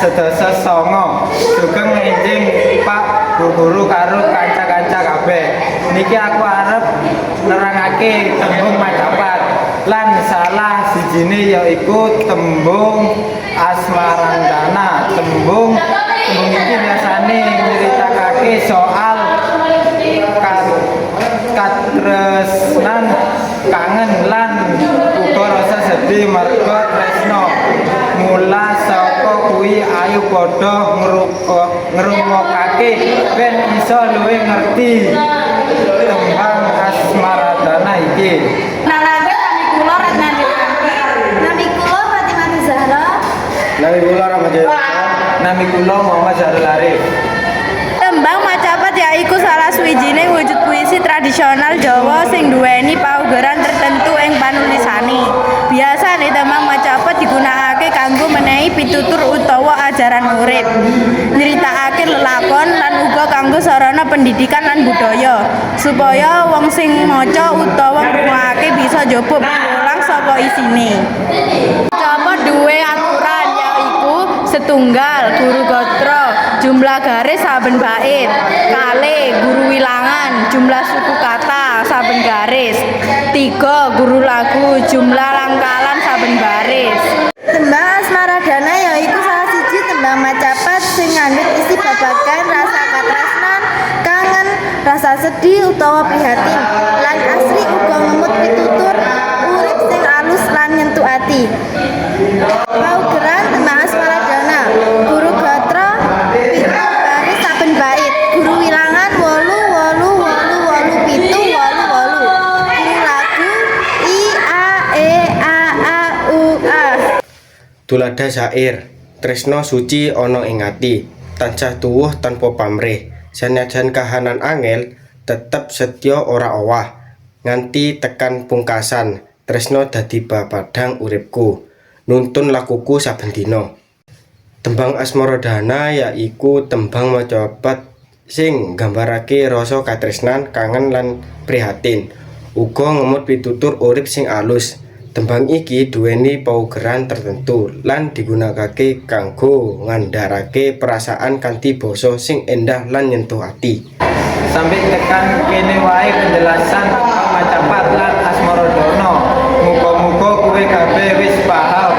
sedasa 9. Sugeng enjing, Pak, Bu Guru karo kanca-kanca kabeh. Niki aku arep nerangake tembung macapat lan salah sijine yaiku tembung asmarandana. Tembung tembung iki biasane nyeritakake soal katresnan, kangen, lan uga rasa sedih merga tresno. Mula saka kuwi ayo padha ngrungokake ben iso luwih ngerti tembang asmaradana iki. Nalangke nami kula Ratna Dewanti. Nami kula Fatimah Zahra. Nami kula Ramadan. Nami kula Muhammad Zahrul Arif. Tembang macapat yaiku salah suwijining wujud puisi tradisional Jawa sing duweni paugeran tertentu ing panulisane. Biasane tembang macapat digunakake kanggo menehi pitutur utawa ajaran urip, nyritakake lelakon, lan uga kanggo sarana pendidikan lan budaya, supaya wong sing maca utawa ngrungokake bisa njupuk piwulang saka isine. Macapat duwe aturan, yaiku setunggal, guru gatra, jumlah garis saben bait; kalih, guru wilangan, jumlah suku kata saben garis; tiga, guru lagu, jumlah langkalan saben baris. Tembang Asmaradana yaiku salah siji tembang macapat sing ngandhut isi babagan rasa katresnan, kangen, rasa sedih utawa prihatin, lan asring uga ngemut pitutur urip sing alus lan nyentuh ati. Paugeran tembang Asmaradana: guru gatra 7 baris saben bait, guru wilangan 8 8 8 8 7 8 8, guru lagu I A E A A U A. Tuladha syair: Tresna suci ana ing ati, tansah tuwuh tanpa pamrih. Sanajan kahanan angel, tetep setya ora owah. Nganti tekan pungkasan, tresna dadi papadhang uripku, nuntun lakuku saben dina. Tembang Asmaradana yaiku tembang macapat sing nggambarake rasa katresnan, kangen, lan prihatin. Uga ngemut pitutur urip sing alus. Tembang iki duweni paugeran tertentu lan digunakake kanggo ngandharake perasaan kanthi basa sing endah lan nyentuh ati. Sampai tekan kene wae penjelasan tentang macapat lan asmaradana. Muga-muga kowe kabeh wis paham.